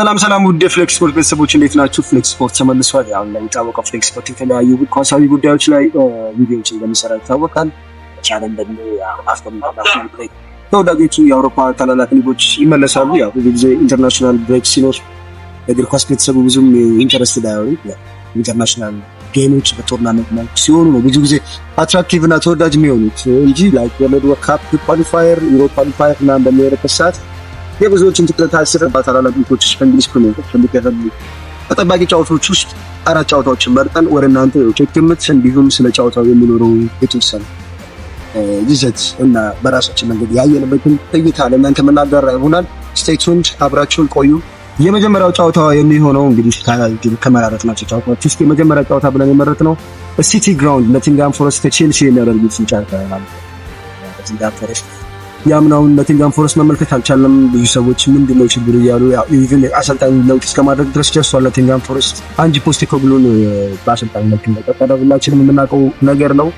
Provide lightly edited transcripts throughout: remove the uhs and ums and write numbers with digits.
ሰላም ሰላም፣ ውድ የፍሌክስ ስፖርት ቤተሰቦች፣ እንዴት ናችሁ? ፍሌክስ ስፖርት ተመልሷል። ያው እንደሚታወቀው ፍሌክስ ስፖርት የተለያዩ ኳሳዊ ጉዳዮች ላይ ቪዲዮዎች እንደሚሰራ ይታወቃል። ቻለን ደግሞ international break ተወዳጆቹ የአውሮፓ ታላላቅ ሊጎች ይመለሳሉ። ያው ብዙ ጊዜ international break ሲኖር እግር ኳስ ቤተሰቡ ብዙም interested አይሆንም። International game ኦች በ tournament መልክ ሲሆኑ ነው ብዙ ጊዜ attractive እና ተወዳጅ የሚሆኑት እንጂ like World Cup qualifier፣ Euro qualifier ምናምን በሚሆንበት ሰዓት የብዙዎችን ትኩረት አስር በታላላቅ ሊጎች ከእንግሊዝ ፕሪሚየር ከሚደረጉ ተጠባቂ ጨዋታዎች ውስጥ አራት ጨዋታዎችን መርጠን ወደ እናንተ የውጤት ግምት እንዲሁም ስለ ጨዋታው የሚኖረው የተወሰነ ይዘት እና በራሳችን መንገድ ያየንበትን እይታ ለእናንተ የምናጋራ ይሆናል። Stay tuned፣ አብራችሁን ቆዩ። የመጀመሪያው ጨዋታ የሚሆነው እንግዲህ ከመራረጥናቸው ጨዋታዎች ውስጥ የመጀመሪያ ጨዋታ ብለን የመረጥነው ሲቲ ግራውንድ ኖቲንግሃም ፎረስት ከቼልሲ የሚያደርጉት ጨዋታ ይሆናል። ኖቲንግሃም ፎረስት፣ የአምናውን ኖቲንግሃም ፎረስት መመልከት አልቻለም። ብዙ ሰዎች ምንድን ነው ችግሩ እያሉ even አሰልጣኝ ለውጥ እስከማድረግ ድረስ ደርሷል። ኖቲንግሃም ፎረስት አንጂ ፖስቴኮግሉን በአሰልጣኝ መልክ እንደቀጠረ ሁላችንም የምናውቀው ነገር ነው።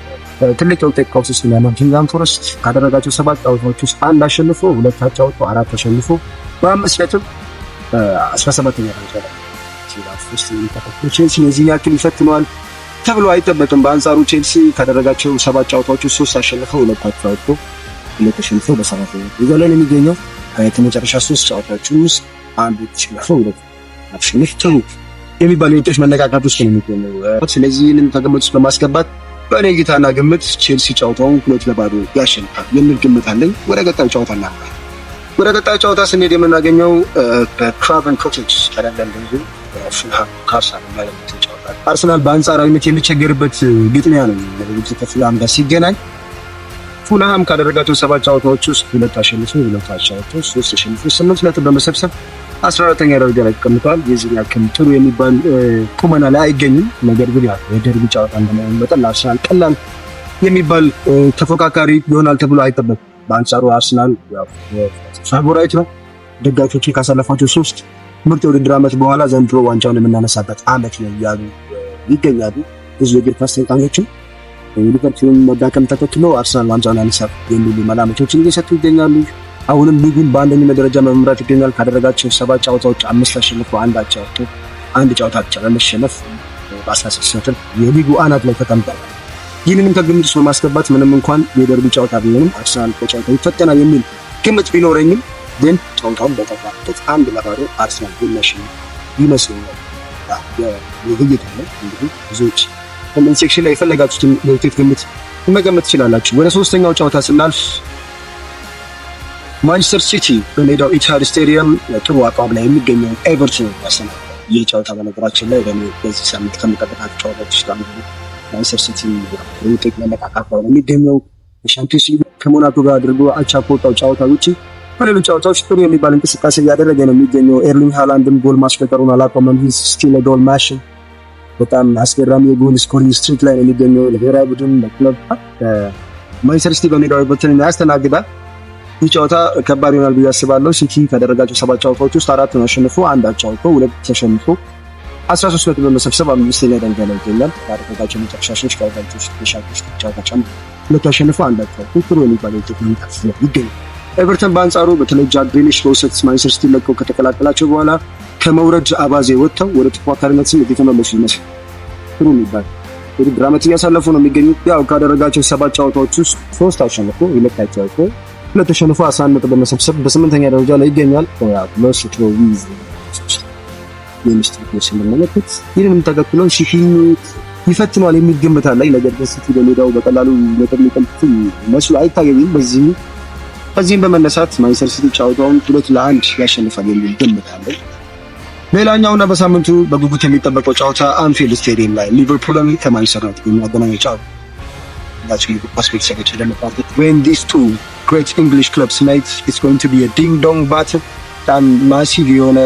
ትልቅ የውጤት ቀውስ ውስጥ ነው ኖቲንግሃም ፎረስት። ካደረጋቸው ሰባት ጨዋታዎች ውስጥ አንድ አሸንፎ፣ ሁለት አቻ ወጥቶ፣ አራት ተሸንፎ በ5 ነጥብ 17ኛ ደረጃ ላይ ቼልሲ የዚህን ያክል ይፈትነዋል ተብሎ አይጠበቅም። በአንጻሩ ቼልሲ ካደረጋቸው ሰባት ጨዋታዎች ውስጥ ሶስት አሸንፈው፣ ሁለት አቻ ወጥቶ፣ ሁለት ተሸንፈው በሰባተኛ ደረጃ ላይ ነው የሚገኘው። ከመጨረሻ ሶስት ጨዋታዎች ውስጥ አንዱ ተሸንፈው ሁለት አሸንፍ ጥሩ የሚባል የውጤት መነቃቃት ውስጥ ነው የሚገኘው። ስለዚህ ይህንን ከግምት ውስጥ በማስገባት በእኔ እይታና ግምት ቼልሲ ጨዋታውን 2-0 ያሸንፋል የሚል ግምት አለኝ። ወደ ቀጣዩ ጨዋታ እናምራለን። ወደ ቀጣዩ ጨዋታ ስንሄድ የምናገኘው በክራቨን ኮቴጅ ቀደም ብዙ ፉልሃም ከአርሰናል የሚያደርጉትን ጨዋታ። አርሰናል በአንጻራዊነት የሚቸገርበት ግጥሚያ ነው ከፉልሃም ጋር ሲገናኝ። ፉልሃም ካደረጋቸው ሰባት ጨዋታዎች ውስጥ ሁለት አሸንፎ፣ ሁለት አቻ ወጥቶ፣ ሶስት ተሸንፎ 8 ነጥብ በመሰብሰብ 14ኛ ደረጃ ላይ ተቀምጧል። የዚህ ያክል ጥሩ የሚባል ቁመና ላይ አይገኝም። ነገር ግን ያው የደርቢ ጨዋታ እንደመሆኑ መጠን ለአርሰናል ቀላል የሚባል ተፎካካሪ ይሆናል ተብሎ አይጠበቅም። በአንጻሩ አርሰናል favorite ነው። ደጋፊዎች ካሳለፏቸው ሶስት ምርጥ የውድድር ዓመት በኋላ ዘንድሮ ዋንጫውን የምናነሳበት ዓመት ነው እያሉ ይገኛሉ። ብዙ የእግር ኳስ ተንታኞችም የሊቨርፑልን መዳከም ተከትሎ አርሰናል ዋንጫውን ያነሳል የሚሉ መላምቶችን እየሰጡ ይገኛሉ። አሁንም ሊጉን በአንደኝነት ደረጃ መምራት ይገኛል። ካደረጋቸው ሰባት ጨዋታዎች አምስት አሸንፎ፣ አንድ አቻ ወጥቶ፣ አንድ ጨዋታ ብቻ በመሸነፍ በ16 ነጥብ የሊጉ አናት ላይ ተቀምጧል። ይህንንም ከግምት ውስጥ በማስገባት ምንም እንኳን የደርቢ ጨዋታ ቢሆንም አርሰናል በጨዋታው ይፈተናል የሚል ግምት ቢኖረኝም ግን ጨዋታውን በጠባበት 1-0 አርሰናል የሚያሸንፍ ይመስለኛል። የግምት ነው። እንግዲህ ብዙዎች comment section ላይ የፈለጋችሁትን የውጤት ግምት መገመት ትችላላችሁ። ወደ ሶስተኛው ጨዋታ ስናልፍ ማንቸስተር ሲቲ በሜዳው ኢቲሃድ ስቴዲየም ጥሩ አቋም ላይ የሚገኘው ኤቨርተን ያስተናግዳል። ይህ ጨዋታ በነገራችን ላይ በእኔ በዚህ ሳምንት ከምጠብቃቸው ጨዋታዎች ውስጥ አንዱ። ማንቸስተር ሲቲ የውጤት መነቃቃት ላይ ነው የሚገኘው። በሻምፒዮንስ ሊግ ከሞናኮ ጋር አድርጎ አቻ ከወጣው ጨዋታ ውጭ በሌሎች ጨዋታዎች ጥሩ የሚባል እንቅስቃሴ እያደረገ ነው የሚገኘው። ኤርሊንግ ሃላንድም ጎል ማስቆጠሩን አላቆመም። He's still goal machine። በጣም አስገራሚ የጎል scoring streak ላይ ነው የሚገኘው ለብሔራዊ ቡድን፣ ለክለብ። ማንቸስተር ሲቲ በሜዳው ኤቨርተንን ያስተናግዳል። ይህ ጨዋታ ከባድ ይሆናል ብዬ አስባለሁ። ሲቲ ካደረጋቸው ሰባት ጨዋታዎች ውስጥ አራቱን አሸንፎ፣ አንድ አቻ ወጥቶ፣ ሁለት ተሸንፎ 13 ነጥብ በመሰብሰብ አምስተኛ ደረጃ ላይ ይገኛል። ካደረጋቸው መጨረሻ ሶስት ጨዋታዎች ውስጥ የሻምፒዮንስ ሊግ ጨዋታ ጨምሮ ሁለቱ አሸንፎ፣ አንድ አቻ ወጥቶ ጥሩ የሚባል የውጤት መምጣት ይገኛል። ኤቨርተን በአንጻሩ በተለይ ጃክ ግሪሊሽ በውሰት ማንቸስተር ሲቲ ለቀው ከተቀላቀላቸው በኋላ ከመውረድ አባዜ ወጥተው ወደ ተፎካካሪነት ስሜት የተመለሱ ይመስል ጥሩ የሚባል ውድድር ዓመት እያሳለፉ ነው የሚገኙት። ያው ካደረጋቸው ሰባት ጨዋታዎች ውስጥ ሶስት አሸንፎ፣ ሁለት አቻ ወጥቶ፣ ሁለት ተሸንፎ 11 ነጥብ በመሰብሰብ በስምንተኛ ደረጃ ላይ ይገኛል። ስንመለከት ይህንንም ተከትሎ ሲቲን ይፈትኗል የሚል ግምት አለኝ። ነገር ግን ሲቲ በሜዳው በቀላሉ ነጥብ የሚቀምጥ መስሎ አይታየኝም። በዚህም በመነሳት ማንቸስተር ሲቲ ጨዋታውን 2-1 ያሸንፋል የሚል ግምት አለኝ። ሌላኛውና በሳምንቱ በጉጉት የሚጠበቀው ጨዋታ አንፊልድ ስቴዲየም ላይ ሊቨርፑልን ከማንቸስተር ዩናይትድ የሚያገናኘው ጨዋታ። የእግር ኳስ ቤተሰቦች እንደምታውቁት when these two great English clubs meet, it's going to be a ding dong battle። በጣም massive የሆነ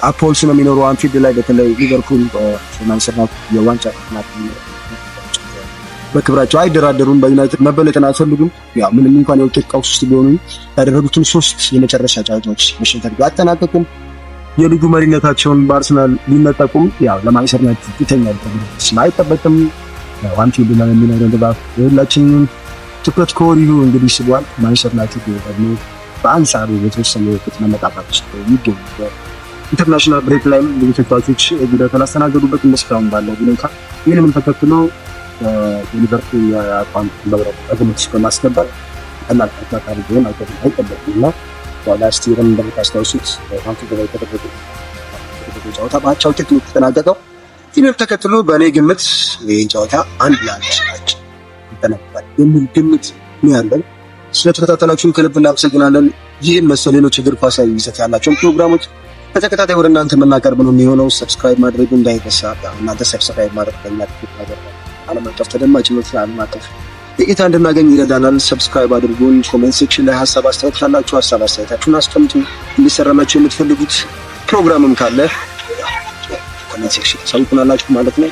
applause ነው የሚኖረው አንፊልድ ላይ። በተለይ ሊቨርፑል ማንቸስተር ዩናይትድ የዋንጫ በክብራቸው አይደራደሩም። በዩናይትድ መበለጥን አይፈልጉም። ያው ምንም እንኳን የውጤት ቀውስ ውስጥ ቢሆኑ ያደረጉትን ሶስት የመጨረሻ ጨዋታዎች መሸነፍ ቢያጠናቀቁም የሊጉ መሪነታቸውን በአርሰናል ቢነጠቁም ያው ለማንቸስተር ዩናይትድ ይተኛል ተብሎ አይጠበቅም። አንፊልድ ላይ የሚኖረው ድባብ የሁላችንም ትኩረት ከወዲሁ እንግዲህ ስቧል። ማንቸስተር ዩናይትድ ደግሞ በአንጻሩ የተወሰነ የውጤት መነቃቃት ውስጥ ይገኛል። International break ላይም ብዙ ተጫዋቾች ጉዳት አላስተናገዱበትም እስካሁን ባለው ሁኔታ። ይህንንም ተከትሎ የሊቨርፑል የአቋም መብረቅ ግምት ውስጥ በማስገባት ቀላል ተከታታይ ቢሆን አይጠበቅም እና last year ም እንደምታስታውሱት አንፊልድ ላይ የተደረገ ጨዋታ በአቻ ውጤት ነው የተጠናቀቀው። ይህንም ተከትሎ በእኔ ግምት ይህን ጨዋታ 1-1 ይጠናቀቃል የሚል ግምት ነው ያለን። ስለተከታተላችሁን ከልብ እናመሰግናለን። ይህን መሰል ሌሎች እግር ኳሳዊ ይዘት ያላቸውን ፕሮግራሞች በተከታታይ ወደ እናንተ የምናቀርብ ነው የሚሆነው። Subscribe ማድረጉ እንዳይረሳ። እናንተ subscribe ማድረግ ለኛ ነገር ዓለም አቀፍ ተደማጭነት፣ ዓለም አቀፍ እይታ እንድናገኝ ይረዳናል። Subscribe አድርጉን። Comment section ላይ ሀሳብ አስተያየት ካላችሁ ሀሳብ አስተያየታችሁን አስቀምጡ። እንዲሰራላችሁ የምትፈልጉት ፕሮግራምም ካለ comment section ታሳውቁናላችሁ ማለት ነው።